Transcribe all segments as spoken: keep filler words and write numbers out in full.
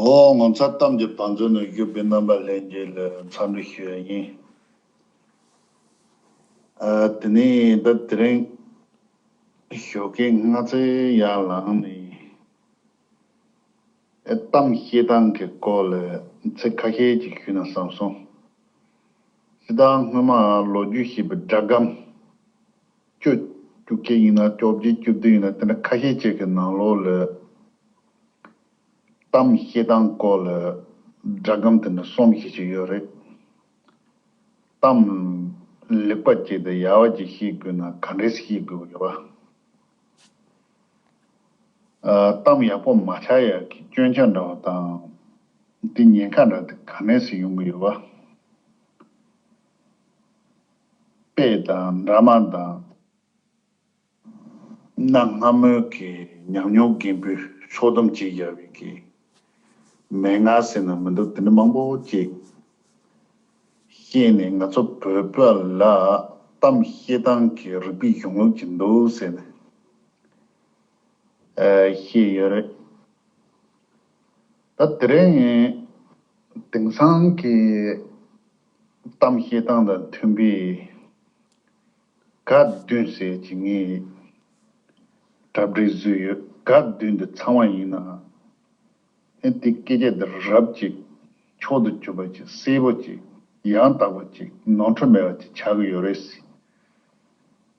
ཨོ། ངོ་མཚར་གཏམ་གྱི་བང་མཛོད་ནས་བཞུགས་པའི་རྣམ་པ་ལྷན་རྒྱས་ལ་འཚམས་འདྲི་ཞུ་ཡ་ཡིན། ཨ། དེ་ནས་ད་དེ་རིང་ཞོགས་ཀའི་སྔ་ཚལ་ཡར་ལངས་ནས། ཨེ། གཏམ་བཤད་སྟངས་ཀྱི་སྐོར་ལ་ཚིག་ཁ་ཤས་ཅིག་ཞུས་ན་བསམ་སོང་། སྤྱིར་བཏང་སྔོན་མ་ལོ་རྒྱུས་བཤད་པའི་སྒྲ་སྒམ་བཅུ། བཅུ་གཅིག་ཡིན་ན་བཅོ་བརྒྱད་བཅུ་བདུན་ཡིན་ན་དེ་འདྲ་ཁ་ཤས་ཅིག་གི་ནང་ལོགས་ལ། གཏམ་བཤད་སྟངས་སྐོར་ལ་སྒྲ་སྒམ་དེ་འདྲ་གསུམ་བཞི་ཅིག་ཡོད་རེད། གཏམ་ལེགས་པ་ཅིག་དང་ཡག་པ་ཅིག་བཤད་དགོས་ན་ག་འདྲས་བཤད་དགོས་ཡོད་པ། ཨ། གཏམ་ཡག་པོ་མ་ཆགས་ཡག་གི་སྐྱོན་ཆ་འདྲ་བ་དང་། དེ་ཉེན་ཁ་འདྲ་དེ་ག་ནས་སུ་ཡོང་གི་ཡོད་པ། དཔེ་དང་འདྲ་མ་དང་། གནའ་སྔ་མོའི་གི་ཉམས་མྱོང་རྒན་པོའི་ཕྱོགས་བསྡོམས་བྱས་བཞག་པའི་གི་མན་ངག་ཟེར་ན་མི་འདུག་དེ་འདྲ་མང་པོ་ཅིག་བཤད་ནས་ང་ཚོ་བོད་པ་ལ་གཏམ་བཤད་སྟངས་ཀྱི་རིག་པའི་གཞུང་ལུགས་ཅིག་འདུག་ཟེར་ནས་ཨ་བཤད་ཡོད་རེད། ད་དེ་རིང་དེང་སང་གི་གཏམ་བཤད་སྟངས་དང་མཐུན་པའི་ག་བདུན་ཟེར་གྱི་ངས་གྲ་སྒྲིག་བཟོས་ཡོད། ག་བདུན་དེ་ཚང་བ་ཡིན་ན། ཨེ། དེ་སྐད་ཆ་དེ་རབ་ཅིག་མཆོག་ཏུ་གྱུར་པ་ཅིག་གསལ་པོ་ཅིག་ཡང་དག་པ་ཅིག་ནོར་འཁྲུལ་མེད་པ་ཅིག་ཆགས་ཀྱི་ཡོད་རེད།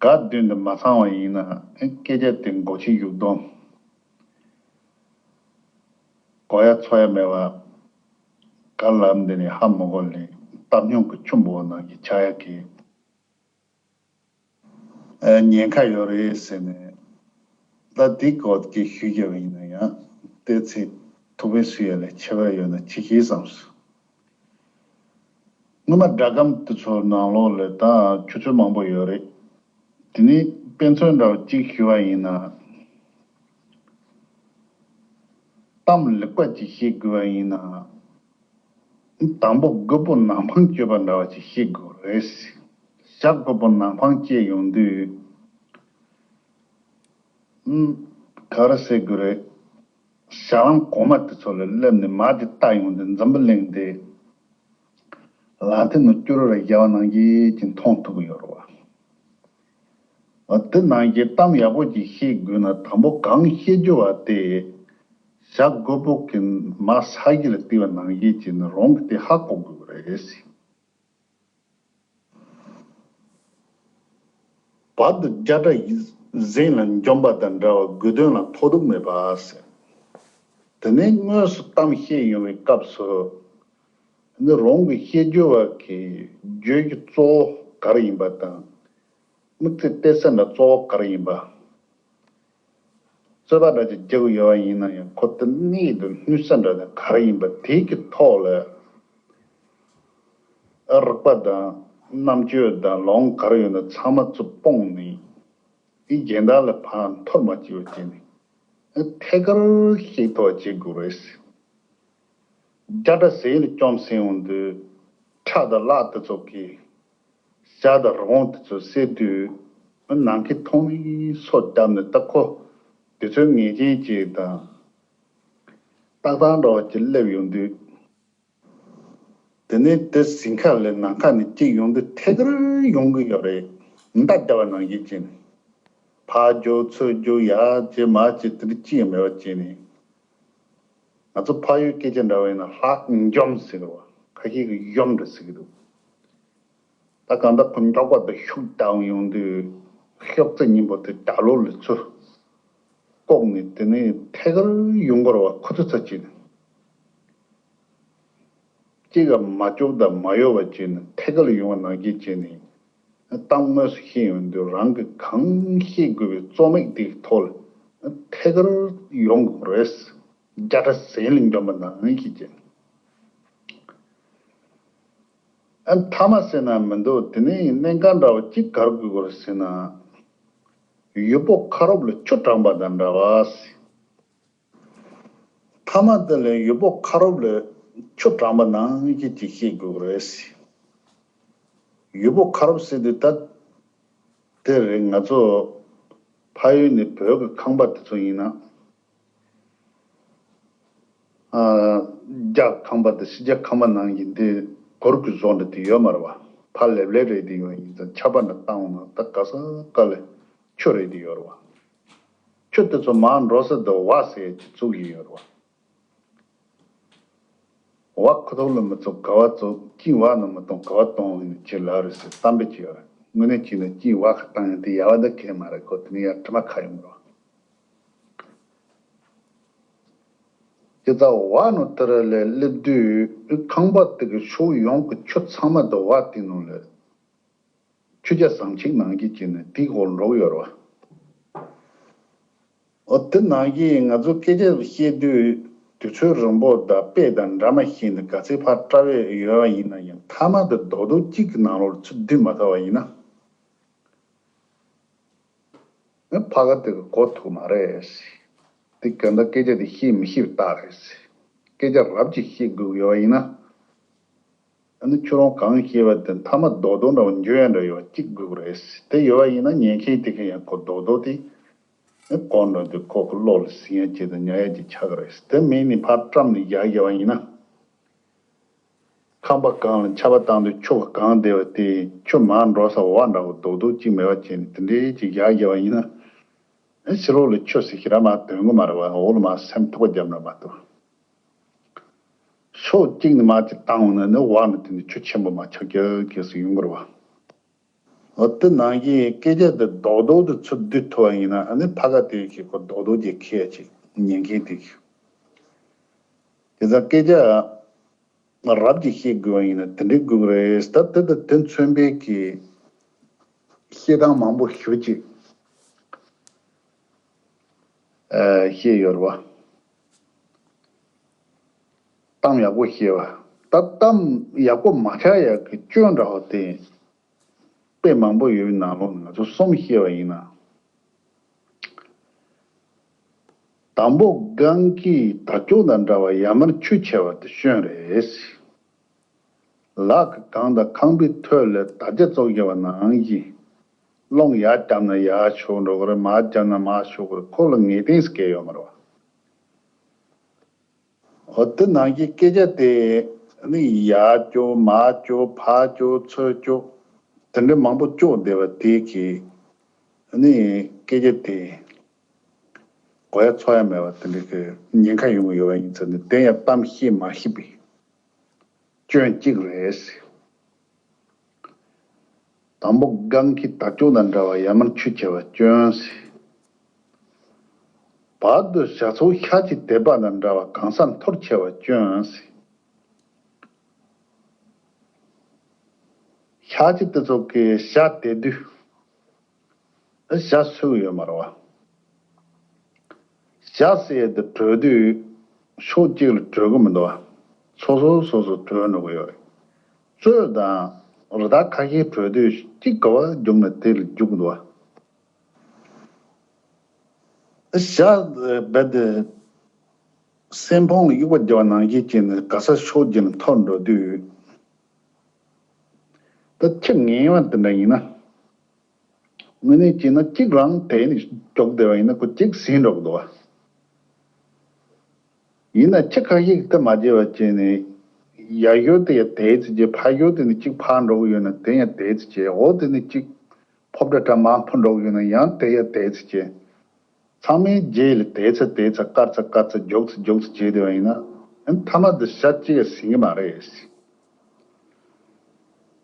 ག་བདུན་དེ་མ་ཚང་བ་ཡིན་ན། ཨེ། སྐད་ཆ་དེ་མགོ་ཆེ་གཡུག་སྡོམ། གོ་ཡ་ཚོར་ཡ་མེད་པ། ག་ལབ་འདི་ནས་ཧ་མ་གོ་ལེ། བཏབ་སྙོམས་ཀྱི་ཆུ་འབོག་ནང་གི་ཆ་ཡ་གི། ཨ། ཉེན་ཁ་ཡོད་རེད་ཟེར་ནས། ད་འདི་སྐོར་གྱི་ཞུས་རྒྱབ་ཡིན་ན་ཡང་ཏོག་ཙམ་ཐུགས་ཕན་གསོས་ཡ་ལས་ཁྱད་པར་ཡོད་ན་ཅི་ཤེས་བསམ་སོང་། སྔོན་མ་སྒྲ་སྒམ་དེ་ཚོ་ནང་ལོགས་ལ་ད་ཆུ་ཚོད་མང་པོ་ཡོད་རེད། དེ་ནས་དཔེ་མཚོན་འདྲ་བོ་གཅིག་ཞུ་བ་ཡིན་ན། གཏམ་ལེགས་པ་ཅིག་བཤད་དགོས་པ་ཡིན་ན། དང་པོ་རྒོད་པོ་ནང་ཕང་གཅོད་པ་འདྲ་བ་ཅིག་བཤད་དགོས་རེད། ཞྭ་རྒོད་པོ་ནང་ཕང་བཅད་ཡོང་དུས། ཨུམ། ག་རེ་ཟེར་དགོས་རེད། ཞྭ་ལམ་གོང་མ་དེ་ཚོ་ལ་སླེབས་ནས་མར་དེ་བལྟ་ཡོང་དུས་འཛམ་བུ་གླིང་དེ་ལག་མཐིལ་ནང་སྐྱུ་རུ་ར་བཞག་པ་ནང་བཞིན་ཅིག་མཐོང་ཐུབ་ཀྱི་ཡོད་རེད་བ། འོ། དེ་ནང་བཞིན་གཏམ་ཡག་པོ་ཅིག་བཤད་དགོས་ན་དང་པོ་གང་བཤད་རྒྱུ་བ་དེ་ཞྭ་རྒོད་པོ་གི་མར་ས་གཞི་ལ་བཏིང་བ་ནང་བཞིན་བྱས་ནས་རང་གིས་དེ་ཧ་གོ་དགོས་ཀྱི་རེད། བར་དུ་རྒྱ་སྒྲ་ཡིས་གཟན་ལ་འཇོམས་པ་དང་འདྲ་བར་དགོས་དོན་ལ་ཕོག་ཐུག་མེད་པ་ཟེར། དེ་ནས་དངོས་སུ་གཏམ་བཤད་ཡོང་བའི་སྐབས་སུ། ནི་རང་གིས་བཤད་རྒྱུ་བ་གི་བརྗོད་རྒྱུ་གཙོ་བོ་ག་རེ་ཡིན་པ་དང་། དམིགས་ཚད་གཏད་ས་འདྲ་གཙོ་བོ་ག་རེ་ཡིན་པ། རྩོད་པ་འདྲ་ཅིག་རྒྱག་གི་ཡོད་པ་ཡིན་ན་ཡང་ཁོ་དེ་གནད་དུ་སྣུན་ས་འདྲ་དེ་ག་རེ་ཡིན་པ་དེ་གི་ཐོག་ལ། ཨ། རིགས་པ་དང་རྣམ་དཔྱོད་དང་ལོང་ག་རེ་ཡོད་ན་ཚང་མ་ཚུར་སྤུངས་ནས། ཨི་གཞན་དག་ལ་ཕར་འཐོར་མ་བཅུག་པ་བྱས་ནས། ཨ། ཐད་ཀར་ཤེས་ཐུབ་པ་བྱེད་དགོས་རེད། རྒྱ་སྒྲ་ཟིལ་ལ་བཅོམ་ཟེར་ཡོང་དུས། ཁྲག་དང་གླག་དེ་ཚོ་གིས་ཞྭ་དང་རི་བོང་དེ་ཚོ་བསད་དུས། ནམ་མཁའི་མཐོངས་ནས་སོ་བརྒྱབ་ནས། ད་ཁོ་དེ་ཚོའི་ངེས་ཅན་ཅིག་དང་ཏག་ཏག་འདྲ་བ་ཅིག་སླེབས་ཡོང་དུས། དེ་ནས་དེ་ཟིང་ཁ་ལས་ནམ་མཁའ་ནས་སྐྱེས་ཡོང་དུས་ཐད་ཀར་ཡོང་གི་ཡོད་རེད། མདའ་བརྒྱབ་པ་ནང་བཞིན་བྱས་ནས། ཕར་རྒྱུག་ཚུར་རྒྱུག་ཡར་བྱེད་མར་བྱེད་དེ་འདྲ་ཅི་ཡང་མེད་པ་བྱས་ནས། ང་ཚོ་ཕ་ཡུལ་སྐད་ཆ་འདྲ་བ་ཡིན་ན་ལྷག་འཇོམས་ཟེར་གི་བ། ཁ་ཤས་ཀྱིས་གཞོམ་འདྲ་ཟེར་གི་འདུག་ད་གང་ལྟར་ཁོ་མགྱོགས་པ་དང་ཤུགས་བཏང་ཡོང་དུས། ཤོག་རྩེ་གཉིས་པོ་དེ་དྲག་ལོ་ལ་ཚུར་བཀོག་ནས། དེ་ནས་ཐད་ཀར་ཡོང་གི་རེད་བ། ཁོ་ཚོ་ཚ་བྱས་ནས། གཅིག་ག་མ་བཅུག་དང་མ་གཡོ་བ་བྱས་ནས་ཐད་ཀར་ཡོང་བ་ནང་བཞིན་བྱས་ནས། གཏམ་དངོས་སུ་བཤད་ཡོང་དུས་རང་གིས་གང་བཤད་དགོས་པའི་རྩོམ་ཡིག་དེའི་ཐོག་ལ་ཐད་ཀར་ཡོང་དགོས་རེད། རྒྱ་སྒྲ་ཟིལ་ལ་འཇོམས་པ་ནང་བཞིན་བྱས། ཨ། མཐའ་མ་ཟེར་ན་མི་འདུག་དེ་ནས་གནད་འགག་འདྲ་བ་གཅིག་ག་རེ་དགོས་ཀྱི་རེད་ཟེར་ན། ཡུལ་པོ་ཁ་རོག་ལ་ཆུ་དྲངས་པ་དང་འདྲ་བ་ཟེར། མཐའ་མ་དེ་ལ་ཡུལ་པོ་ཁ་རོག་ལ་ཆུ་དྲངས་པ་ནང་བཞིན་ཅིག་བཤད་དགོས་ཀྱི་རེད་ཟེར། ཡུལ་པོ་ཁ་རོག་ཟེར་དུས་ད་དེ་རེད། ང་ཚོ་ཕ་ཡུལ་ནས་བོད་ཀྱི་ཁང་པ་དེ་ཚོ་ཡིན་ན། ཨ། རྒྱ་ཁང་པ་དང་ཕྱི་རྒྱལ་ཁང་པ་ནང་གི་འདི་སྒོར་གྱི་བཟོ་འདྲ་དེ་ཡོད་མ་རེད་བ། ཕར་ལེབ་ལེབ་རེད་དེ་ཡོད་ཡིན་ཙང་ཆར་པ་འདྲ་བཏང་འོང་ན་ད་ག་ས་ག་ལ་ཆུ་རེད་དེ་ཡོད་རེད་བ། ཆུ་དེ་ཚོ་མར་འགྲོ་ས་དུ་བ་ཟེར་གྱི་བཙུགས་ཡིན་ཡོད་རེད་བ། བ་ཁོ་ཐོག་ལ་མི་བཙུགས་ག་བ་བཙུགས་ཀྱིན་བ་ནང་མི་གཏོང་ག་བ་གཏོང་ཡིན་ཅེས་ལབ་རེད་ཟེར་གཏམ་དཔེ་ཅིག་ཡོད་རེད། དངོས་གནས་བྱས་ན་ཀྱིན་བ་ཁ་བཏང་ཡིན་དེ་ཡག་པ་ད་གས་མ་རེད། ཁོ་དེ་ནས་ཡར་དྲི་མ་ཁ་ཡོང་རེད་བ། དེ་ལྟར་བ་ནང་དེར་ལ་སླེབས་དུས་ཁང་པ་དེ་གི་ཕྱོགས་ཡོངས་ཀྱི་ཆུ་ཚང་མ་དུ་བ་དེ་ནང་ལ་ཆུ་རྐྱལ་ཟམ་ཆེན་ནང་གི་བྱས་ནས་དེའི་འོག་འགྲོ་གི་ཡོད་རེད་བ། འོ་དེ་ནང་གི་ང་ཚོ་སྐད་ཆ་བཤད་དུས་དུས་ཚོད་རིང་པོ་དང་དཔེ་དང་འདྲ་མ་བཤད་ནས་ག་ཚད་ཕར་བཀྲ་བས་ཡོད་པ་ཡིན་ན་ཡང་མཐའ་མ་དུ་རྡོག་རྡོག་གཅིག་གི་ནང་ལོགས་ཚུར་བསྡུས་མ་ཐུབ་པ་ཡིན་ན། ཨ་ཕ་ག་དེ་གི་གོ་ཐུབ་མ་རེད། དེ་ག་འདྲ་སྐད་ཆ་དེ་ཤེས་མི་ཤེས་པ་ལྟར་རེད། སྐད་ཆ་རབ་ཅིག་བཤད་དགོས་ཡོད་པ་ཡིན་ན། ཨ་ནི་ཁྱོད་རང་གང་བཤད་པ་དེ་མཐའ་མ་རྡོག་རྡོག་འདྲ་བོ་འཇོན་ཡ་འདྲ་ཡོད་པ་གཅིག་དགོས་རེད། དེ་ཡོད་པ་ཡིན་ན་ཉན་མཁན་དེ་ག་ཡང་གོ་རྡོག་རྡོག་དེ་ཨ་གོ་འགྲོ་དུས་ཁོ་གི་བློ་ལ་ཟིན་ཡ་ཅིག་དང་ཉར་ཡ་ཅིག་ཆགས་ཀྱི་རེད། དེ་མིན་ནི་ཕར་བཀྲམ་ནས་བཞག་བཞག་པ་ཡིན་ན། ཁང་པ་གང་ལ་ཆར་པ་བཏང་དུས་ཆུ་གང་བདེ་བ་དེ་ཆུ་མར་འགྲོ་ས་འོག་འདྲ་བོ་རྡོག་རྡོག་གཅིག་མེད་པ་བྱས་ནས་དེ་འདྲའི་ཅིག་བཞག་བཞག་པ་ཡིན་ན། ཨེ་ཕྱི་ལོགས་ལ་ཆུ་ཟེར་ཞེ་དྲག་མར་དོན་གི་མ་རེད་བ། འོག་ལ་མར་སེམས་ཐུག་པ་བརྒྱབ་ན་མ་གཏོགས། ཕྱོགས་གཅིག་ནས་མར་ཅིག་བཏང་འོང་ན་ནི་འོག་ནས་དེ་ནས་ཆུ་ཆེན་པོ་མར་ཆག་རྒྱག་རྒྱག་སུ་ཡོང་གི་རེད་བ། འོ་དེ་ནང་གི་སྐད་ཆ་དེ་རྡོག་རྡོག་ཏུ་ཚུར་བསྡུས་ཐུབ་པ་ཡིན་ན་ཨ་ནི་ཕ་ག་དེ་གི་ཁོ་རྡོག་རྡོག་ཅིག་ཁེལ་ཡ་ཅིག་ཉན་མཁན་དེ་གི། དེ་ཚོ་སྐད་ཆ་རབ་ཅིག་བཤད་དགོས་པ་ཡིན་ན་དེ་འདྲའི་དགོས་ཀྱི་རེད། ད་དེ་དང་དེ་མཚོན་པའི་གི་བཤད་སྟངས་མང་པོ་ཞེ་ཅིག་ཨ་བཤད་ཡོད་རེད་བ། གཏམ་ཡག་པོ་བཤད་པ། ད་གཏམ་ཡག་པོ་མ་ཆགས་ཡག་གི་སྐྱོན་འདྲ་བོ་དེ་དཔེ་མང་པོ་ཡོད་པའི་ནང་ལོགས་ནས་ང་ཚོ་གསུམ་བཤད་པ་ཡིན་ན། དང་པོ་སྒང་གི་དར་ལྕོག་དང་འདྲ་བ་ཡར་མར་ཆུ་ཆེ་བ་དེ་སྐྱོན་རེད། ལག་གི་སྒང་དང་ཁང་པའི་ཐོད་ལ་དར་ལྕོག་བཙུགས་བཞག་པ་ནང་བཞིན། རླུང་ཡར་བརྒྱབ་ན་ཡར་ཤོར་འགྲོ་གི་རེད། མར་བརྒྱབ་ན་མར་ཤོར་གི་རེད། ཁོ་ལ་ངེས་གཏན་ཞིག་གལ་ཡོད་མ་རེད་བ། འོ་དེ་ནང་གི་སྐད་ཆ་དེ་ནི་ཡར་སྐྱོར་མར་སྐྱོར་ཕར་སྐྱོར་ཚུར་སྐྱོར་དེ་འདྲ་མང་པོ་སྐྱོར་བསྡད་པ་དེ་གིས་ནི་སྐད་ཆ་དེ་གོ་ཡ་ཚོར་ཡ་མེད་པ་དེ་འདྲ་གི་ཉེན་ཁ་ཡོང་གི་ཡོད་པ་ཡིན་ཙང་ནི་དེ་ཡང་གཏམ་བཤད་མ་ཤེས་པའི་སྐྱོན་གཅིག་རེད། དང་པོ་སྒང་གི་དར་ལྕོག་དང་འདྲ་བ་ཡར་མར་ཆུ་ཆེ་བ་སྐྱོན། བར་དུ་བྱ་ཚོགས་ཤ་གཅིག་དེད་པ་དང་འདྲ་བ་གང་སར་འཐོར་ཆེ་བ་སྐྱོན། ཤ་གཅིག་དེ་ཚོ་གི་བྱ་དེད་དུས། ཨ་བྱ་སུ་ཡོད་མ་རེད་བ། བྱ་ཟེར་ཡ་དེ་བྲོས་དུས་ཕྱོགས་གཅིག་ལ་བྲོས་གི་མི་འདུག་བ། སོ་སོ་སོ་སོ་བྲོས་འགྲོ་གི་ཡོད་རེད། གཙོད་དང་རི་དྭགས་ཁ་ཤས་བྲོས་དུས་གཅིག་ག་བ་རྒྱུག་ན་དེ་ལ་རྒྱུག་གི་འདུག་བ། བྱ་རྦད་དེ་སེམས་ཕུང་ལ་དབྱུག་པ་རྒྱག་པ་ནང་བཞིན་བྱས་ནས་ག་ས་ཕྱོགས་གཅིག་ལ་འཐོར་འགྲོ་དུས། ད་ཁྱི་ངན་པ་དེ་འདྲ་ཡིན་ན། དངོས་གནས་བྱས་ན་གཅིག་རང་དེད་ནས་རྒྱུག་བསྡད་པ་ཡིན་ན་ཁོ་གཅིག་ཟིན་འགྲོ་གི་འདུག་བ། ཡིན་ན་ཁྱི་ཁ་ཤས་ཀྱིས་དེ་མ་བརྗེད་པ་བྱས་ནས་ཡར་ཞོར་དེ་ཡང་དེད་ཚེ་བྱས། ཕར་ཞོར་དེ་ནས་གཅིག་ཕར་འགྲོ་གི་ཡོད་ན་དེ་ཡང་དེད་ཚེ་བྱས། འོ་དེ་ནས་གཅིག་ཕོ་བྲང་གྲ་མར་འཕུར་འགྲོ་གི་ཡོད་ན་ཡང་དེ་ཡང་དེད་ཚེ་བྱས། ཚང་མའི་རྗེས་ལ་དེད་ཚེ་དེད་ཚེ་བཀར་ཚེ་བཀར་ཚེ་རྒྱུག་ཚེ་རྒྱུག་ཚེ་བྱས་བསྡད་པ་ཡིན་ན། ཨ་ནི་མཐའ་མ་དེ་བྱ་གཅིག་ཡང་ཟིན་གི་མ་རེད།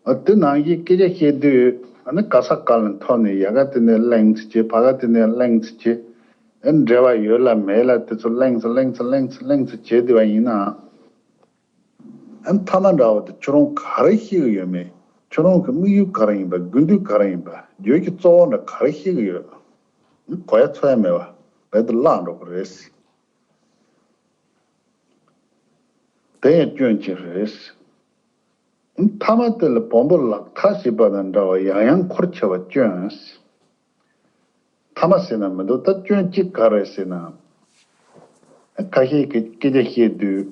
ཨ་དེ་ནང་བཞིན་སྐད་ཆ་བཤད་དུས་ཨ་ནི་ག་ས་ག་ལ་འཐོར་ནས་ཡ་ག་དེ་ནས་གླེང་ཚེ་བྱས། ཕ་ག་དེ་ནས་གླེང་ཚེ་བྱས། ཨ་འབྲེལ་བ་ཡོད་ལ་མེད་ལ་དེ་ཚོ་གླེང་ཚེ་གླེང་ཚེ་གླེང་ཚེ་གླེང་ཚེ་བྱས་བསྡད་པ་ཡིན་ན། ཨ་མཐའ་མ་འདྲ་བོ་དེ་ཁྱོད་རང་ག་རེ་ཤེས་ཀྱི་ཡོད་མེད། ཁྱོད་རང་གི་དམིགས་ཡུལ་ག་རེ་ཡིན་པ། དགོས་འདུན་ག་རེ་ཡིན་པ། བརྗོད་ཀྱི་གཙོ་བོ་འདྲ་ག་རེ་ཤེས་ཀྱི་ཡོད། གོ་ཡ་ཚོར་ཡ་མེད་པ་རྦད་དེ་བརླག་འགྲོ་གི་རེད། དེ་ཡང་སྐྱོན་གཅིག་རེད། མཐའ་མ་དེ་ལ་བོང་བུ་ལག་ཐག་ཞེས་པ་དང་འདྲ་བ་ཡང་ཡང་འཁོར་ཆེ་བ་སྐྱོན། མཐའ་མ་ཟེར་ན་མི་འདུག་ད་སྐྱོན་གཅིག་ག་རེ་ཟེར་ན། ཁ་ཤས་ཀྱིས་སྐད་ཆ་བཤད་དུས།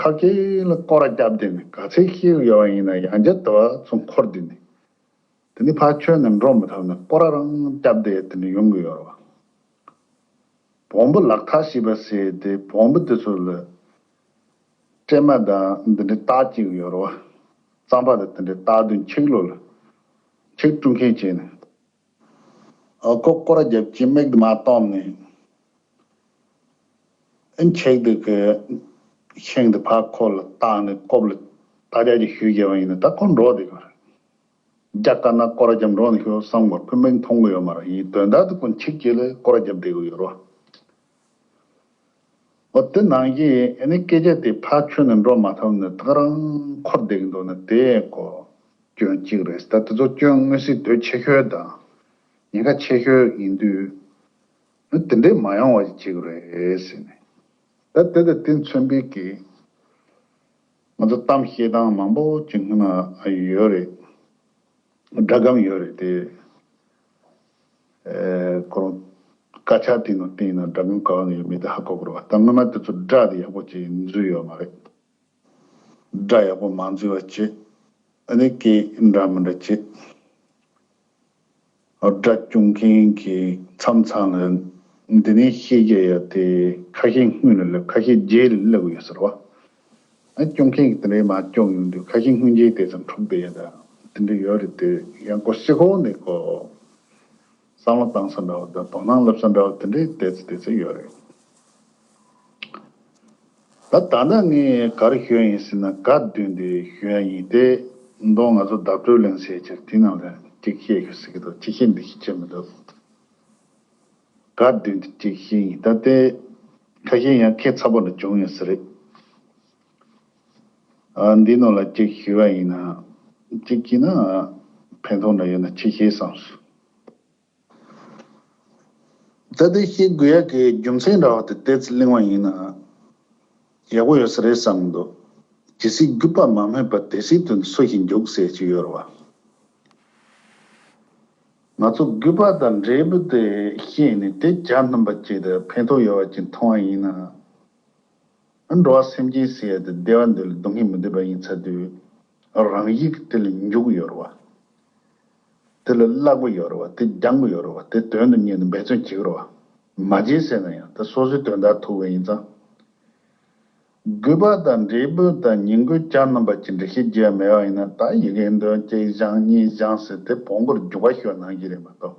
ཁ་སྐད་ལ་སྐོར་ར་བརྒྱབ་བསྡད་ནས་ག་ཚད་བཤད་ཡོད་པ་ཡིན་ན་ཡང་བསྐྱར་དེ་བ་ཚོ་འཁོར་བསྡད་ནས། དེ་ནི་ཕར་ཁྱོན་ནས་འགྲོ་མི་ཐུབ་ནས་སྐོར་ར་རང་བརྒྱབ་བསྡད་དེ་ནི་ཡོང་གི་ཡོད་རེད་བ། བོང་བུ་ལག་ཐག་ཞེས་པ་ཟེར་དེ་བོང་བུ་དེ་ཚོ་ལ་ སྲན་མ་དང་འདི་འདྲའི་རྟགས་གཅིག་ཡོད་རེད་བ། རྩམ་པ་དང་དེ་འདྲའི་རྟགས་བདུན་ཆིག་ལོ་ལ། ཆིག་བཀྲུ་མཁན་བྱས་ནས། ཨ་ཁོ་སྐོར་ར་རྒྱབ་ཀྱི་མིག་དེ་མར་བཏོན་ནས། ཨ་ཆིག་དེ་གི་ཤིང་དེ་ཕར་ཁོ་ལ་བཏགས་ནས་རྐུབ་ལ་རྟ་རྒྱག་གི་གཞུ་བརྒྱབ་པ་ཡིན་ན་ད་ཁོ་འགྲོ་བསྡད་ཀྱི་རེད། རྒྱ་དཀར་ནག་སྐོར་ར་རྒྱབ་འགྲོ་ནས་ཤོག་བསམ་དགོས། ཁོས་མིག་མཐོང་གི་ཡོད་མ་རེད། ཡིན་དོན་དག་དེ་ཁོ་འཆིག་གི་ལ་སྐོར་ར་རྒྱབ་བསྡད་ཀྱི་ཡོད་རེད། འོ་དེ་ནང་བཞིན་ཨ་ནི་སྐད་ཆ་དེ་ཕར་ཆུད་ནས་འགྲོ་མ་ཐུབ་ནས་ད་ག་རང་འཁོར་བསྡད་ཀྱི་འདུག་ན་དེ་ཁོ་སྐྱོན་གཅིག་རེད། ད་དེ་ཚོ་སྐྱོན་དངོས་གནས་དོན་ཆེ་ཤོས་དང་ཉེན་ཁ་ཆེ་ཤོས་ཡིན་དུས་ཨ་དེ་འདྲས་མ་ཡོང་བ་ཞིག་བྱེད་དགོས་རེད་ཟེར་ནས། ད་དེ་དང་དེ་མཚོན་པའི་གི་ང་ཚོ་གཏམ་བཤད་སྟངས་མང་པོ་ཅིག་སྔོན་ན་ཡོད་རེད། སྒྲ་སྒམ་ཡོད་རེད་དེ། ཨེ་ཁོ་རང་དཀར་ཆག་དེ་ནང་བལྟས་ན་སྒྲ་སྒམ་ག་བ་ནས་ཡོད་མེད་དེ་ཧ་གོ་དགོས་རེད་བ། ད་སྔོན་མ་དེ་ཚོ་སྒྲ་དེ་ཡག་པོ་ཅིག་འཛུལ་ཡོད་མ་རེད། སྒྲ་ཡག་པོ་མ་འཛུལ་བ་བྱེད། ཨ་ནི་སྐད་འདྲ་མི་འདྲ་བྱེད། སྒྲ་སྐྱོང་མཁན་གྱི་མཚམས་མཚམས་ལ་འདི་ནས་ཤེས་རྒྱ་ཡ་དེ་ཁ་ཤས་སྔོན་ལ་སླེབས། ཁ་ཤས་རྗེས་ལ་སླེབས་ཡོད་ཟེར་བ། ཨ་སྐྱོང་མཁན་གྱི་དེ་འདྲའི་མ་སྐྱོང་ཡོང་དུས་ཁ་ཤས་སྔོན་རྗེས་དེ་ཙམ་འཁྲུག་བསྡད་ཡ་ད་དེ་འདྲ་ཡོད་རེད་དེ། ཡང་ཁོ་སྤྱི་ཁོག་ནས་ཁོ་བསམ་བློ་བཏང་ས་འདྲ་བ་དང་དོ་སྣང་སླེབས་ས་འདྲ་བ་དེ་འདྲའི་དེ་ཚོ་དེ་ཚོ་ཡོད་རེད། ད་ད་ལྟ་ངས་ག་རེ་ཞུ་ཡ་ཡིན་ཟེར་ན་ག་བདུན་དེ་ཞུ་ཡ་ཡིན་ཏེ། མདོ་ང་ཚོ་བརྡ་སྤྲོད་གླེང་སའི་ཆར་དེ་ནང་ལ་གཅིག་བཤད་ཞུ་ཟེར་གྱི་འདུག་གཅིག་བཤད་འདི་ཞིག་བྱེད་མི་འདུག་ག་བདུན་དེ་གཅིག་བཤད་ཡིན། ད་དེ་ཁ་ཤས་ཡང་ཁྱད་མཚར་པོ་འདྲ་བྱུང་ཡོད་ས་རེད། ཨ་འདི་ནང་ལ་གཅིག་ཞུ་བ་ཡིན་ན་གཅིག་བྱས་ན་ཕན་ཐོགས་འདྲ་ཡོད་ན་ཅིག་བཤད་བསམ་སོང་། ད་དེ་ཤེས་དགོས་ཡག་གི་རྒྱུ་མཚན་འདྲ་བ་དེ་ཏོག་ཙམ་གླེང་བ་ཡིན་ན་ཡག་པོ་ཡོད་ས་རེད་བསམ་གྱི་འདུག་ཇི་སྲིད་རྒུད་པ་མ་སྨོས་པ་དེ་སྲིད་དུ་སུ་ཞིག་འཇུག་ཟེར་གྱི་ཡོད་རེད་བ། ང་ཚོ་རྒུད་པ་དང་འབྲས་བུ་དེ་ཤེས་ནས་དེ་གྱ་ནོམ་པ་བྱས་ཏེ་ཕན་ཐོགས་ཡོད་པ་ཅིག་མཐོང་བ་ཡིན་ན། འགྲོ་བ་སེམས་ཅན་ཟེར་ཡ་དེ་བདེ་བ་འདི་ལ་སྡུག་བསྔལ་མི་འདོད་པ་ཡིན་ཚར་དུས། རང་བཞིན་གྱིས་དེ་ལ་འཇུག་ཡོད་རེད་བ། དེ་ལ་བརླག་པ་ཡོད་རེད་བ། དེ་སྦྱང་གི་ཡོད་རེད་བ། དེ་དོན་དུ་གཉེར་ནས་འབད་བརྩོན་བྱེད་ཀྱི་རེད་བ། མ་བྱས་ཟེར་ན་ཡང་དེ་སོ་སོའི་དོན་དག་ཐུག་པ་ཡིན་ཙང་། རྒུད་པ་དང་འབྲས་བུ་དང་ཉིང་དགོས་གྱ་ནོམ་པ་ཅིག་འགྲེལ་བཤད་བརྒྱབ་མེད་པ་ཡིན་ན། ད་ཡི་གེ་འདོན་གཅིག་བཞེངས་གཉིས་བཞེངས་ཟེར་དེ་བོང་གུར་རྒྱུག་པ་ཤོར་ནང་བཞིན་རེད་མ་གཏོགས།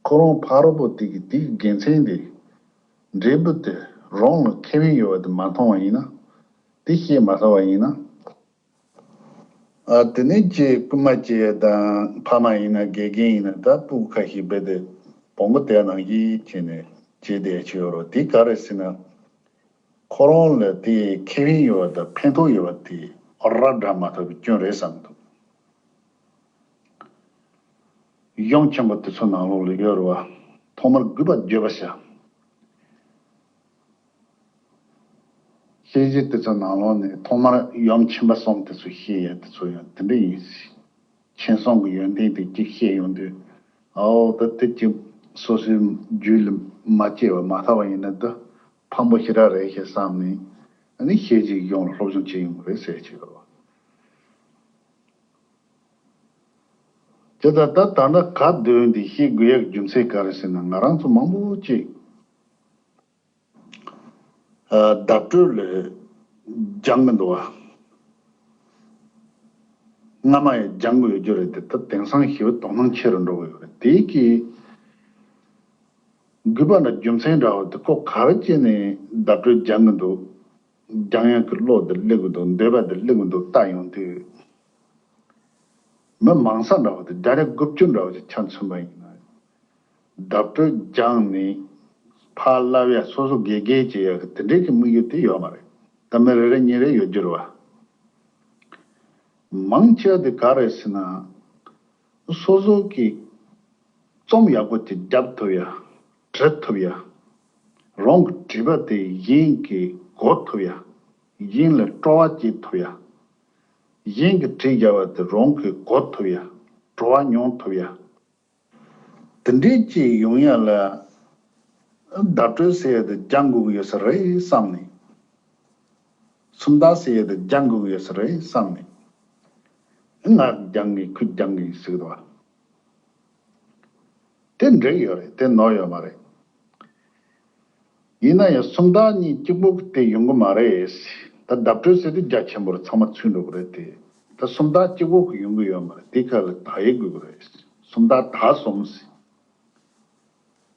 ཁོ་རང་ཕ་རོལ་པོ་དེ་གིས་དེའི་དགེ་མཚན་དེ། འབྲས་བུ་དེ་རང་ལ་ཁེ་ཕན་ཡོད་པ་དེ་མ་མཐོང་བ་ཡིན་ན། དེ་ཤེས་མ་ཐུབ་པ་ཡིན་ན། ཨ་དེ་ནས་ཀྱེ་རྐུན་མ་བྱེད་ཡ་དང་ཕ་མ་ཡིན་ན་དགེ་རྒན་ཡིན་ན་ད་སྤུ་གུ་ཁ་ཤས་རྦད་དེ་བོང་གུ་དེ་ནང་བཞིན་བྱས་ནས་བྱས་བསྡད་ཀྱི་ཡོད་རེད། དེ་ག་རེ་ཟེར་ན། ཁོ་རང་ལ་དེ་ཁེ་ཕན་ཡོད་པ་དང་ཕན་ཐོགས་ཡོད་པ་དེ་ར་འདྲ་མ་ཐུབ་པའི་སྐྱོན་རེད་བསམ་གྱི་འདུག་གཞུང་ཆེན་པོ་དེ་ཚོ་ནང་ལོགས་ལ་ཡོད་རེད་བ། ཐོག་མར་རྒུད་པ་བརྗོད་པར་བྱ། བཤད་གཞི་དེ་ཚོ་ནང་ལོགས་ནས་ཐོག་མར་ཡུམ་ཆེན་པོ་གསུམ་དེ་ཚོ་བཤད་ཡ་དེ་ཚོ་ཡང་དེ་འདྲ་ཡིན། མཁྱེན་གསུམ་གྱི་ཡོན་ཏན་དེ་གཅིག་བཤད་ཡོང་དུས། ཨའོ་ད་དེ་གཅིག་སོ་སོའི་རྒྱུད་ལ་མ་སྐྱེས་པ་མ་ཐོབ་པ་ཡིན་ན་ད་ཕངས་པོ་ཞེ་དྲག་རེད་ཞེས་བསམ་ནས། ཨ་ནི་བཤད་གཞི་གཞུང་ལ་སློབ་སྦྱོང་བྱེད་ཡོང་གི་རེད་ཟེར་གྱི་ཡོད་རེད། དེ་ལྟར་ད་ད་ལྟ་ག་དོན་འདི་ཤེས་དགོས་ཡག་རྒྱུ་མཚན་ག་རེ་ཟེར་ན། ང་རང་ཚོ་མང་པོ་ཅིག་ཨ་བརྡ་སྤྲོད་ལ་སྦྱང་གི་འདུག་བ། སྔ་མ་ཡང་སྦྱང་གི་ཡོད་རྒྱུ་རེད་དེ། ད་དེང་སང་ཞེ་པོ་དོ་སྣང་ཆེ་རུ་འགྲོ་གི་ཡོད་རེད། དེ་གི་རྒུད་པ་འདྲ་རྒྱུ་མཚན་འདྲ་བ་དེ་ཁོ་ག་རེ་བྱས་ནས་བརྡ་སྤྲོད་སྦྱང་གི་འདུག་སྦྱང་ཡག་གི་བློ་དེ་སླེབས་ཀྱི་འདུག་འདོད་པ་དེ་སླེབས་ཀྱི་འདུག་ལྟ་ཡོང་དུས། མི་མང་ས་འདྲ་བ་དེ་བརྒྱ་ཆ་དགུ་བཅུ་འདྲ་བ་ཅིག་ཆ་མཚོན་པ་ཡིན་ན། བརྡ་སྤྲོད་སྦྱངས་ནས་ཕར་བསླབ་ཡ། སོ་སོ་དགེ་རྒན་བྱེད་ཡ་གི་དེ་འདྲའི་གི་དམིགས་ཡུལ་དེ་ཡོད་མ་རེད། ད་མི་རེ་རེ་གཉིས་རེ་ཡོད་རྒྱུ་རེད་བ། མང་ཆེ་བ་དེ་ག་རེད་ཟེར་ན། སོ་སོ་གི་རྩོམ་ཡག་པོ་ཅིག་བརྒྱབ་ཐུབ་ཡ། བྲི་ཐུབ་ཡ། རང་གི་བྲིས་པ་དེ་གཞན་གྱིས་གོ་ཐུབ་ཡ། གཞན་ལ་སྤྲོ་བ་སྐྱེ་ཐུབ་ཡ། གཞན་གྱིས་བྲིས་བཞག་པ་དེ་རང་གིས་གོ་ཐུབ་ཡ། བྲོ་བ་མྱོང་ཐུབ་ཡ། དེ་འདྲའི་ཅིག་ཡོང་ཡ་ལ་བརྡ་སྤྲོད་ཟེར་ཡ་དེ་སྦྱང་དགོས་ཀྱི་ཡོད་ས་རེད་བསམ་ནས། སུམ་རྟགས་ཟེར་ཡ་དེ་སྦྱང་དགོས་ཀྱི་ཡོད་ས་རེད་བསམ་ནས། ང་སྦྱང་གི་ཁོ་སྦྱང་གི་ཟེར་གི་འདུག་བ། དེ་འགྲིག་ཡོད་རེད། དེ་ནོར་ཡོད་མ་རེད། ཡིན་ན་ཡང་སུམ་རྟགས་གཉིས་གཅིག་པོ་གི་དེ་ཡོང་གི་མ་རེད། ད་བརྡ་སྤྲོད་ཟེར་དུས་རྒྱ་ཆེན་པོར་ཚང་མ་ཚུད་འགྲོ་གི་རེད་དེ། ད་སུམ་རྟགས་གཅིག་པོ་གི་ཡོང་གི་ཡོད་མ་རེད། དེ་ཁ་ལ་དག་ཡིག་དགོས་ཀྱི་རེད། སུམ་རྟགས་དག་གསུམ་ཟེར།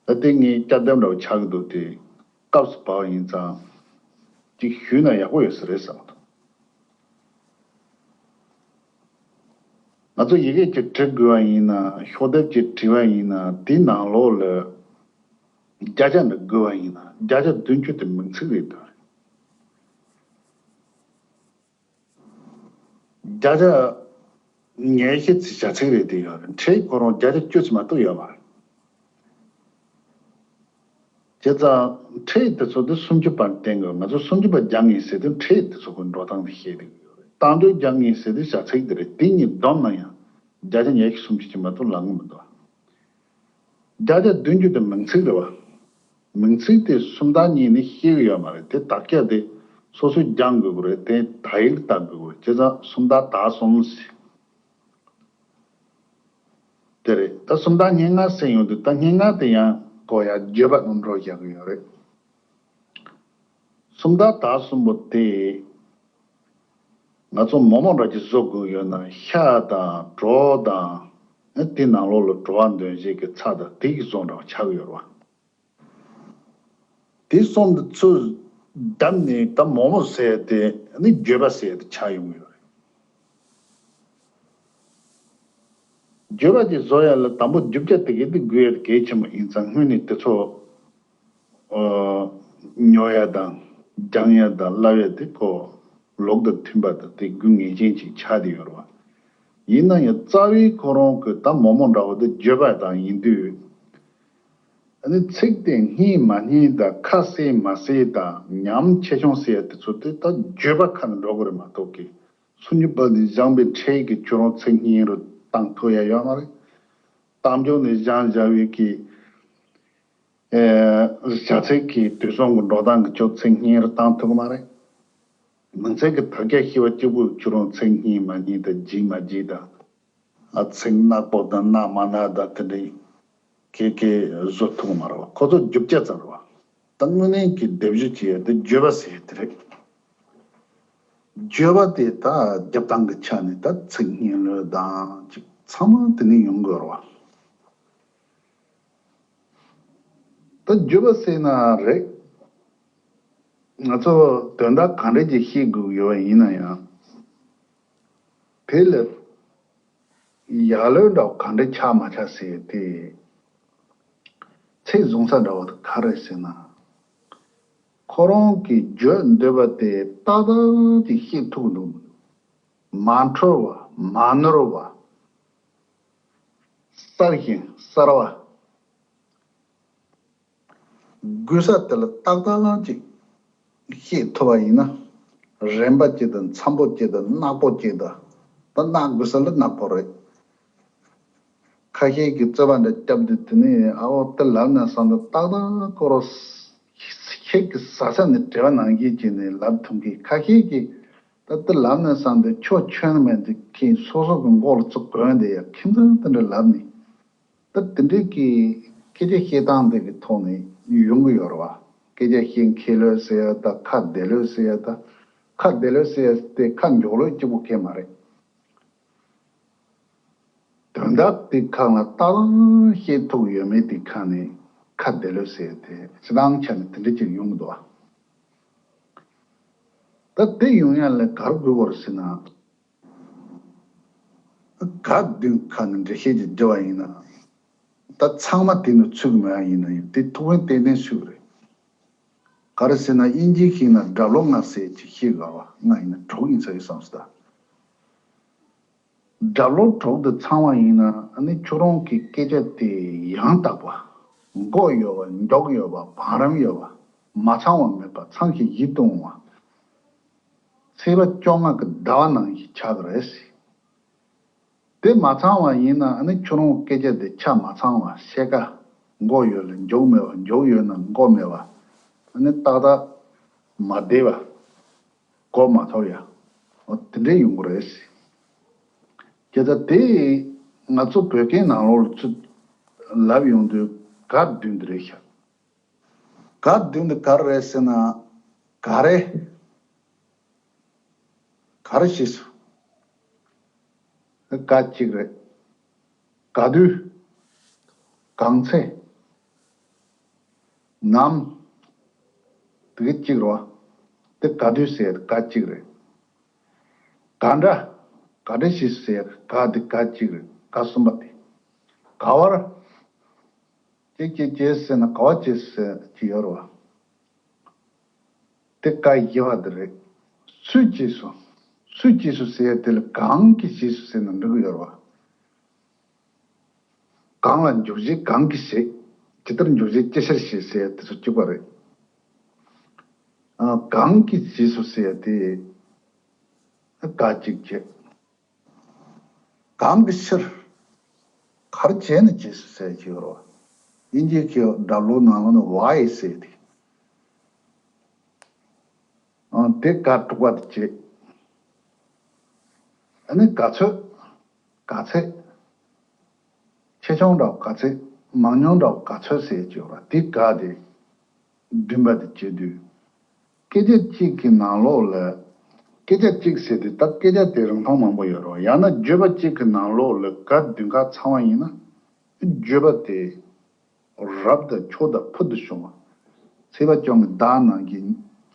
ད་དེ་ངའི་བསྐྱར་ལྡབ་འདྲ་བོ་ཆགས་ཀྱི་འདུག་དེ། སྐབས་སུ་བབས་པ་ཡིན་ཙང་། ཅིག་ཞུས་ན་ཡག་པོ་ཡོད་ས་རེད་བསམ་གྱི་འདུག་ང་ཚོ་ཡི་གེ་ཅིག་འབྲི་དགོས་པ་ཡིན་ན། ཤོག་ལྡེབ་ཅིག་བྲིས་པ་ཡིན་ན། དེའི་ནང་ལོགས་ལ་བརྒྱ་ཆ་འདྲ་དགོས་པ་ཡིན་ན། བརྒྱ་ཆ་བདུན་ཅུ་དེ་མིང་ཚིག་རེད་འདུག་བརྒྱ་ཆ་ཉི་ཤུ་ཙམ་བྱ་ཚིག་རེད་དེ་ཡོད་རེད། ཕྲད་ཁོ་རང་བརྒྱ་ཆ་བཅུ་ཙམ་མ་གཏོགས་ཡོད་མ་རེད། བྱས་ཙང་ཕྲད་དེ་ཚོ་དེ་སུམ་ཅུ་པར་བསྟན་དགོས། ང་ཚོ་སུམ་ཅུ་པ་རྒྱག་ངེས་ཟེར་དུས་ཕྲད་དེ་ཚོ་གི་འགྲོ་སྟངས་དེ་བཤད་བསྡད་ཀྱི་ཡོད་རེད། གཏམ་བརྗོད་རྒྱག་ངེས་ཟེར་དུས་བྱ་ཚིག་དེ་རེད། དེ་གཉིས་བསྡོམས་ན་ཡང་བརྒྱ་ཆ་ཉི་ཤུ་སུམ་ཅུ་ཅིག་མ་གཏོགས་ལང་གི་མི་འདུག་བརྒྱ་ཆ་བདུན་ཅུ་དེ་མིང་ཚིག་རེད་བ། མིང་ཚིག་དེ་སུམ་རྟགས་གཉིས་ནི་ཤེས་ཀྱི་ཡོད་མ་རེད། དེ་དག་ཆ་དེ་སོ་སོས་སྦྱང་དགོས་ཀྱི་རེད། དེ་དག་ཡིག་ལ་བལྟ་དགོས་ཀྱི་རེད། བྱས་ཙང་སུམ་རྟགས་དག་གསུམ་ཟེར། དེ་རེད། ད་སུམ་རྟགས་སྙན་ངག་ཟེར་ཡོང་དུས། ད་སྙན་ངག་དེ་ཡང་གོ་ཡ་བརྗོད་པ་ནང་འགྲོ་བཞག་གི་ཡོད་རེད། སུམ་རྟགས་དག་གསུམ་པོ་དེ་ང་ཚོ་མོག་མོག་འདྲ་ཅིག་བཟོ་དགོས་ཡོད་ན། ཤ་དང་གྲོ་དང་། དེ་ནང་ལོགས་ལ་བྲོ་བ་འདོན་བྱེད་ཀྱི་ཚྭ་དང་དེ་གི་བཟོ་འདྲ་བ་ཆགས་ཀྱི་ཡོད་རེད་བ། དེ་གསུམ་དེ་ཚོ་བསྡམས་ནས་ད་མོག་མོག་ཟེར་དེ་ནི་བརྗོད་པ་ཟེར་དེ་ཆགས་ཡོང་གི་ཡོད་རེད། བརྗོད་པ་དེ་བཟོ་ཡ་ལ་དང་པོ་རྒྱུ་ཆ་དེ་གའི་དེ་དགོས་ཡ་དེ་གལ་ཆེན་པོ་ཡིན་ཙང་། སྔོན་ནས་དེ་ཚོ་ཨ་ཉོ་ཡ་དང་སྦྱང་ཡ་དང་བསླབ་ཡ་དེ་ཁོ་ལུགས་དང་མཐུན་པ་དང་དེ་དགོས་ངེས་ཅན་ཅིག་ཆགས་བསྡད་ཡོད་རེད་བ། ཡིན་ན་ཡང་རྩ་བའི་ཁོ་རང་གི་ད་མོག་མོག་འདྲ་བོ་དེ་བརྗོད་པ་དང་ཡིན་དུས། ཨ་ནི་ཚིག་དེ་སྙན་མ་སྙན་དང་ཁ་གསལ་མ་གསལ་དང་ཉམས་ཆེ་ཆུང་ཟེར་ཡ་དེ་ཚོ་དེ་ད་བརྗོད་པ་ཁ་ནས་འགྲོ་གི་རེད་མ་གཏོགས་ཀི། སུམ་ཅུ་པ་ནས་སྦྱངས་པའི་ཕྲད་ཀྱི་ཁྱོད་རང་ཚིག་སྙན་རུ་བཏང་ཐུབ་ཡ་ཡོད་མ་རེད། གཏམ་བརྗོད་ནས་སྦྱངས་བཞག་པའི་གི་ཨེ་བྱ་ཚིག་གི་དུས་གསུམ་གྱི་འགྲོ་སྟངས་ཀྱི་ཁྱོད་ཚིག་སྙན་རུ་བཏང་ཐུབ་ཀྱི་མ་རེད། མིང་ཚིག་གི་དག་ཆ་ཤེས་པ་གཅིག་པུས་ཁྱོད་རང་ཚིག་སྙན་མ་སྙན་དང་ལྗིད་མ་ལྗིད་དང་། ཨ་ཚིག་ནག་པོ་དང་ནག་མ་ནག་དང་དེ་འདྲའི་གེ་གེ་བཟོ་ཐུབ་ཀྱི་མ་རེད་བ། ཁོ་ཚོ་རྒྱུ་ཆ་ཙམ་རེད་བ། ད་དངོས་གནས་ཀྱི་སྡེབ་སྦྱོར་བྱེད་ཡ་དེ་བརྗོད་པ་ཟེར་ཡ་དེ་རེད། བརྗོད་པ་དེ་ད་རྒྱབ་སྟངས་ཀྱི་ཆ་ནས་ད་ཚིག་སྙན་ལོས་དང་ཅིག་ཚང་མ་དེ་ནས་ཡོང་དགོས་རེད་བ། ད་བརྗོད་པ་ཟེར་ན་རེད། ང་ཚོ་དོན་དག་གང་འདྲ་ཅིག་ཤེས་དགོས་ཡོད་པ་ཡིན་ན་ཡང་། དེ་ལ་ཡག་ལོས་འདྲ་བ་གང་འདྲ་ཆགས་མ་ཆགས་ཟེར་དེ། ཚིག་བཟུང་ས་འདྲ་བ་དེ་ག་རེ་ཟེར་ན། ཁོ་རང་གིས་བརྗོད་འདོད་པ་དེ་ཏག་ཏག་ཅིག་ཤེས་ཐུབ་ཀྱི་འདུག་མ་འཁྲུལ་བ། མ་ནོར་བ། གསར་ཞིང་གསར་བ། དགོས་ས་དེ་ལ་ཏག་ཏག་ཅིག་ཤེས་ཐུབ་པ་ཡིན་ན། རན་པ་ཅིག་དང་འཚམ་པོ་ཅིག་དང་ནག་པོ་ཅིག་དང་། ད་ནག་དགོས་ས་ལ་ནག་པོ་རེད། ཁ་ཤས་ཀྱིས་རྩོད་པ་འདྲ་བརྒྱབ་དུས། དེ་ནས་ཨ་འོ་དེ་ལབ་ན་བསམ་དུས་ཏག་ཏག་ཁོ་རང་ཁྱེད་ཀྱི་ཟ་ས་ནས་བྲེལ་བ་ནང་བཞིན་བྱས་ནས་ལབ་ཐུབ་མཁན། ཁ་ཤས་ཀྱིས་ད་དེ་ལབ་ན་བསམ་དུས་ཁྱོད་ཁྱོན་མེད་དུ་ཁྱེད་སོ་སོ་གི་མགོ་ལ་ཚུར་གོན་བསྡད་ཡ། ཁྱིམ་ཚང་དེ་འདྲ་ལབ་ནས། ད་དེ་འདྲའི་གི་སྐད་ཆ་བཤད་སྟངས་དེ་གི་ཐོག་ནས་ཡོང་གི་ཡོད་རེད་བ། སྐད་ཆ་བཤད་མཁས་ལོས་ཟེར་ཡ་དང་ཁ་བདེ་ལོས་ཟེར་ཡ་དང་། ཁ་བདེ་ལོས་ཟེར་ཡ་དེ་ཁ་མགྱོགས་ལོས་གཅིག་པོ་གང་ཡང་མ་རེད། དོན་དག་དེ་ཁ་ནས་ཏག་ཏག་བཤད་ཐུབ་ཡོད་མེད་དེ་ཁ་ནས་ཁ་བདེ་ལོས་ཟེར་ཡ་དེ་སྤྱིར་བཏང་ཆ་ནས་དེ་འདྲ་ཅིག་ཡོང་གི་འདུག་བ། ད་དེ་ཡོང་ཡ་ལ་ག་རེ་དགོས་པ་རེད་ཟེར་ན། ག་བདུན་ཁ་ནས་འགྲེལ་བཤད་ཅིག་བརྒྱབ་པ་ཡིན་ན། ད་ཚང་མ་དེ་ནས་ཚུད་ཀྱི་མེད་པ་ཡིན་ན་ཡང་དེ་ཐུགས་ཕན་ཏན་ཏན་གསོས་རེད། ག་རེ་ཟེར་ན་དབྱིན་ཇིའི་ཤིང་ན་སྦྲ་ལོ་ལྔ་ཟེར་ཅིག་ཤེས་དགོས་བ། ང་ཡིན་ན་དྲུག་ཡིན་ས་ཡོད་བསམ་སོང་ད། སྦྲ་ལོ་དྲུག་དེ་ཚང་བ་ཡིན་ན་ཨ་ནི་ཁྱོད་རང་གི་སྐད་ཆ་དེ་ཡང་དག་པ། མགོ་ཡོད་པ། མགྱོགས་ཡོད་པ། བང་རིམ་ཡོད་པ། མ་ཚང་བ་མེད་པ། ཚང་ཞིང་ཡིད་དུ་འོང་བ། ཚེས་པ་བཅོ་ལྔ་གི་ཟླ་བ་ནང་བཞིན་ཆགས་ཀྱི་རེད། དེ་མ་ཚང་བ་ཡིན་ན་ཨ་ནི་ཁྱོད་རང་སྐད་ཆ་དེ་ཆ་མ་ཚང་བ། ཕྱེད་ཀ་མགོ་ཡོད་ལ་མཇུག་མེད་པ། མཇུག་ཡོད་ན་མགོ་མེད་པ། ཨ་ནི་ཏག་ཏག་མ་བདེ་བ། གོ་མ་ཐོབ་ཡ། འོ་དེ་འདྲས་ཡོང་གི་རེད། བྱས་ཙང་དེ་ང་ཚོ་བོད་སྐད་ནང་ལོགས་ལ་ཚུར་ལབ་ཡོང་དུས་ག་བདུན་དེ་རེད་ཤག་ག་བདུན་དེ་ག་རེ་རེད་ཟེར་ན། ག་རེ། ག་རེ་བྱས་སོང་། ཀ་གཅིག་རེད། ག་དུས། གང་ཚེ། ནམ། དེ་ག་གཅིག་རེད་བ། དེ་ག་དུས་ཟེར་ཀ་གཅིག་རེད། ག་འདྲ། ག་འདྲ་ཞིག་ཟེར་ག་དེ་ཀ་གཅིག་རེད། ཀ་གསུམ་པ་དེ། ག་བར། ཅིག་ཅིག་བྱས་ཟེར་ན་ག་བ་བྱས་ཟེར་གྱི་ཡོད་རེད་བ། དེ་ཀ་བཞི་པ་དེ་རེད། སུས་བྱས་སོང་། སུས་བྱས་སོང་ཟེར་དེ་ལ་གང་གིས་བྱས་སོང་ཟེར་ན་འགྲིག་གི་ཡོད་རེད་བ། གང་ལ་འཇུག་བྱེད་གང་གིས་བྱེད། ཇི་ལྟར་འཇུག་བྱེད་ཅི་ཕྱིར་བྱེད་ཟེར་དེ་ཚོ་གཅིག་པ་རེད། ཨ། གང་གིས་བྱས་སོང་ཟེར་དེ་ཀ་གཅིག་བྱས། གང་གི་ཕྱིར། ག་རེ་བྱས་ནས་བྱས་སོང་ཟེར་གྱི་ཡོད་རེད་བ། དབྱིན་ཇིའི་གི་སྒྲ་ལོག་ནང་ལོགས་ནས་why ཟེར་དེ། ཨ། དེ་ཀ་དྲུག་པ་དེ་བྱས། ཨ་ནི་ག་ཚོད། ག་ཚད། ཆེ་ཆུང་འདྲ་བོ་ག་ཚད། མང་ཉུང་འདྲ་བོ་ག་ཚོད་ཟེར་གྱི་ཡོད་རེད་བ། དེ་ཀ་དེ་བདུན་པ་དེ་བྱེད་དུས། སྐད་ཆ་གཅིག་གི་ནང་ལོགས་ལ། སྐད་ཆ་གཅིག་ཟེར་དུས་ད་སྐད་ཆ་དེ་རིན་ཐང་མང་པོ་ཡོད་རེད་བ། ཡང་ན་བརྗོད་པ་གཅིག་གི་ནང་ལོགས་ལ་ག་བདུན་ཁ་ཚང་བ་ཡིན་ན། བརྗོད་པ་དེ་རབ་དང་འཁྱོག་དང་ཕུལ་དུ་བྱུང་བ། ཚེས་པ་བཅོ་ལྔའི་ཟླ་ནང་གི་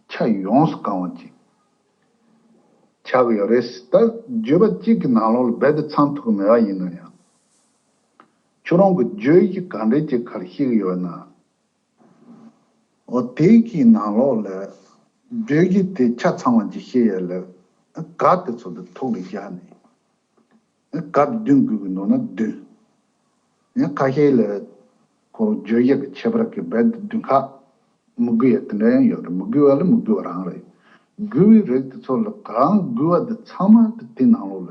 ཆ་ཡོངས་སུ་གང་བ་ཅིག་ཆགས་ཀྱི་ཡོད་རེད། ད་བརྗོད་པ་གཅིག་གི་ནང་ལོགས་ལ་རྦད་དེ་ཚང་ཐུབ་ཀྱི་མེད་པ་ཡིན་ན་ཡང་། ཁྱོད་རང་གི་བརྗོད་གཞི་ག་འདྲས་ཅིག་ག་རེ་བཤད་ཀྱི་ཡོད་ན། འོ་དེ་གི་ནང་ལོགས་ལ་བརྗོད་གཞི་དེ་ཆ་ཚང་བ་ཅིག་བཤད་ཡས་ལ། ག་དེ་ཚོ་དེ་ཐུགས་ལ་བཞག་ནས། ག་བདུན་དགོས་ཀྱི་འདུག་ན་བདུན། ཡང་ཁ་ཤས་ལ་ཁོ་བརྗོད་གཞི་གི་ཁྱད་པར་གྱིས་རྦད་དེ་བདུན་ཁ་མི་དགོས་ཡ་དེ་འདྲ་ཡང་ཡོད་རེད། མི་དགོས་པ་ལ་མི་དགོས་པ་རང་རེད། དགོས་པའི་རིགས་དེ་ཚོ་ལ་གང་དགོས་པ་དེ་ཚང་མ་དེ་དེ་ནང་ལོགས་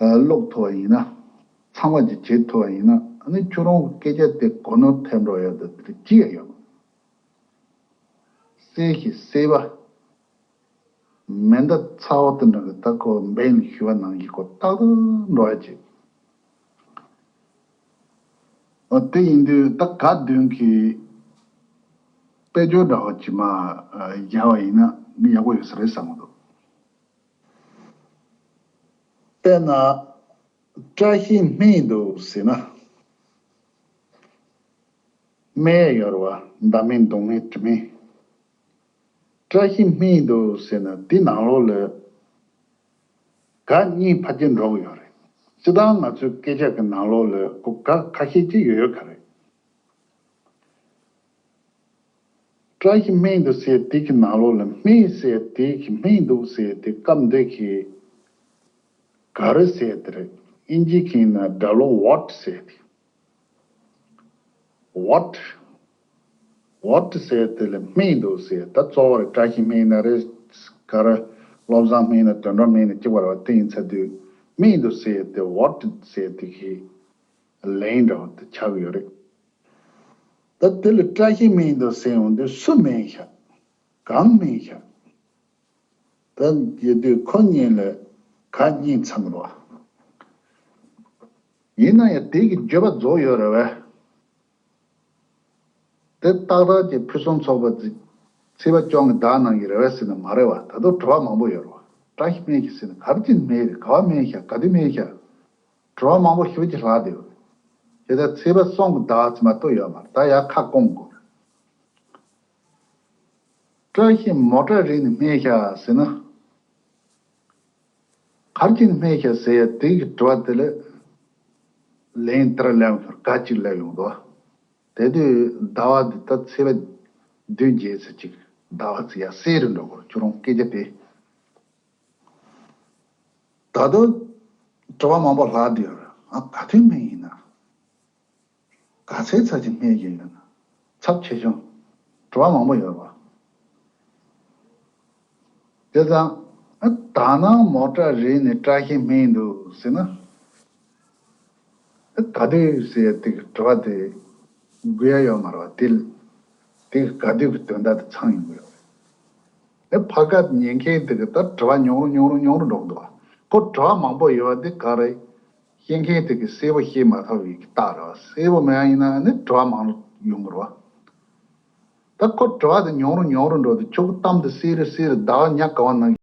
ལ་ཀློག་ཐུབ་པ་ཡིན་ན། ཚང་མ་ཅིག་བྱེད་ཐུབ་པ་ཡིན་ན། ཨ་ནི་ཁྱོད་རང་གི་སྐད་ཆ་དེ་གོ་ནོར་ཐེབས་འགྲོ་ཡ་དེ་དེ་ཅི་ཡང་ཡོད་མ་རེད། གསལ་ཞིང་གསལ་བ། མེ་མདའ་ཚ་བོ་དེ་འདྲ་གི་ད་ཁོ་འབེན་ལ་ཞུ་བ་ནང་བཞིན་ཁོ་ཏག་ཏག་འགྲོ་ཡ་ཅིག་འོ་དེ་ཡིན་དུས་ད་ག་བདུན་གྱི་དཔེ་བརྗོད་འདྲ་བོ་ཅིག་མར་སྦྱར་བ་ཡིན་ན་ཡག་པོ་ཡོད་ས་རེད་བསམ་གྱི་འདུག་དཔེར་ན། བཀྲ་ཤིས་སྨན་དུ་ཟེར་ན། སྨན་ཡོད་རེད་བ། མདའ་སྨན་མདུང་སྨན་གྲི་སྨན། བཀྲ་ཤིས་སྨན་དུ་ཟེར་ན་དེ་ནང་ལོགས་ལ་ག་གཉིས་ཕལ་ཆེར་འགྲོ་གི་ཡོད་རེད། སྤྱིར་བཏང་ང་ཚོའི་སྐད་ཆ་གི་ནང་ལོགས་ལ་ག་ཁ་ཤས་ཅིག་ཡོད་ཡོད་ག་རེད། བཀྲ་ཤིས་སྨན་དུ་ཟེར་དེ་གི་ནང་ལོགས་ལ་སྨན་ཟེར་དེ་གི་སྨན་དུ་ཟེར་དེ་སྐབས་འདི་གི་ག་རེ་ཟེར་དེ་རེད། དབྱིན་ཇི་གི་ཡིན་ན་སྒྲ་ལོག་what ཟེར་དེ། What what ཟེར་དེ་ལ་སྨན་དུ་ཟེར། ད་གཙོ་བོ་རེད། བཀྲ་ཤིས་སྨན་ན་རེད། ག་རེ། བློ་བཟང་སྨན་ན་དོན་གྲུབ་སྨན་ན་གཅིག་པ་རེད་བ། དེ་ཡིན་ཚ་དུས་སྨན་དུ་ཟེར་དེ་what ཟེར་དེ་གི་ལན་འདྲ་བོ་དེ་ཆགས་ཀྱི་ཡོད་རེད། ད་དེ་ལ་བཀྲ་ཤིས་སྨན་དུ་ཟེར་ཡོང་དུས་སུ་སྨན་ཤག་གང་སྨན་ཤག་ད་ཡོད་དུས་ཁོ་གཉིས་ལ་ག་གཉིས་ཚང་རོ། ཡིན་ན་ཡང་དེ་གི་བརྗོད་པ་རྫོགས་ཡོད་རེད་བས། དེ་ཏག་ཏག་གི་ཕུན་སུམ་ཚོགས་པ་ཚེས་པ་བཅོ་ལྔའི་ཟླ་ནང་གི་རེད་བས་ཟེར་ན་མ་རེད་བ། ད་དུང་དྲི་བ་མང་པོ་ཡོད་རེད་བ། བཀྲ་ཤིས་སྨན་ཤག་ཟེར་ན་ག་རེ་བྱས་ནས་སྨན་རེད། ག་བ་སྨན་ཤག་ག་དུས་སྨན་ཤག་དྲི་བ་མང་པོ་ཞེ་པོ་ཅིག་ལྷག་བསྡད་ཡོད་རེད། དེ་ལྟར་ཚེས་པ་གསུམ་གྱི་ཟླ་ཚེས་མ་གཏོགས་ཡོད་མ་རེད། ད་ཡར་ཁ་སྐོང་དགོས། བཀྲ་ཤིས་མོ་ཊ་རིག་ནས་སྨན་ཤག་ཟེར་ན། ག་རེ་བྱས་ནས་སྨན་ཤག་ཟེར་ཡ་དེ་གི་དྲི་བ་དེ་ལ་ལན་ལྟར་ལན་ཤོར་ག་ཅིག་ལབ་ཡོང་འདུག་དེ་དུས་ཟླ་བ་འདི་ད་ཚེས་པ་བདུན་བརྒྱད་ཚེས་གཅིག་ཟླ་བ་ཚེས་ཡར་གསལ་རུ་འགྲོ་གི་རེད། ཁྱོད་རང་སྐད་ཆ་དེ། ད་དུང་དྲི་བ་མང་པོ་ལྷག་བསྡད་ཡོད་རེད། ཨ་ག་དུས་སྨན་ཡིན་ན། ག་ཚོད་ཚར་གྱི་སྨན་ཡིན་ན། ཚབས་ཆེ་ཆུང་། དྲི་བ་མང་པོ་ཡོད་རེད་བ། དེ་ཙང་ཨ་ད་ནང་མོ་ཊ་རིག་ནས་བཀྲ་ཤིས་སྨན་འདུག་ཟེར་ན། ཨ་ག་དུས་ཟེར་ཡ་དེ་གི་དྲི་བ་དེ་དགོས་ཡ་ཡོད་མ་རེད་བ། དེ་དེ་གི་ག་དུས་ཀྱི་དོན་དག་དེ་ཚང་ཡོང་གི་ཡོད་རེད། ཨེ་ཕ་ག་ཉན་མཁན་དེ་གི་ད་དྲི་བ་ཉུང་རུ་ཉུང་རུ་ཉུང་རུ་འགྲོ་གི་འདུག་བ། ཁོ་དྲི་བ་མང་པོ་ཡོད་བ་དེ་ག་རེད། ཤེས་མཁན་དེ་གི་གསལ་པོ་ཤེས་མ་ཐུབ་པའི་གི་རྟགས་རེད་བ། གསལ་པོ་མེད་ཡ་ཡིན་ན་ནི་དྲི་བ་མང་རུ་ཡོང་གི་རེད་བ། ད་ཁོ་དྲི་བ་དེ་ཉུང་རུ་ཉུང་རུ་འགྲོ་དུས་ཁྱོད་ཀྱི་གཏམ་དེ་གསལ་རུ་གསལ་རུ་ཟླ་བ་ཉ་ག་བ་ནང་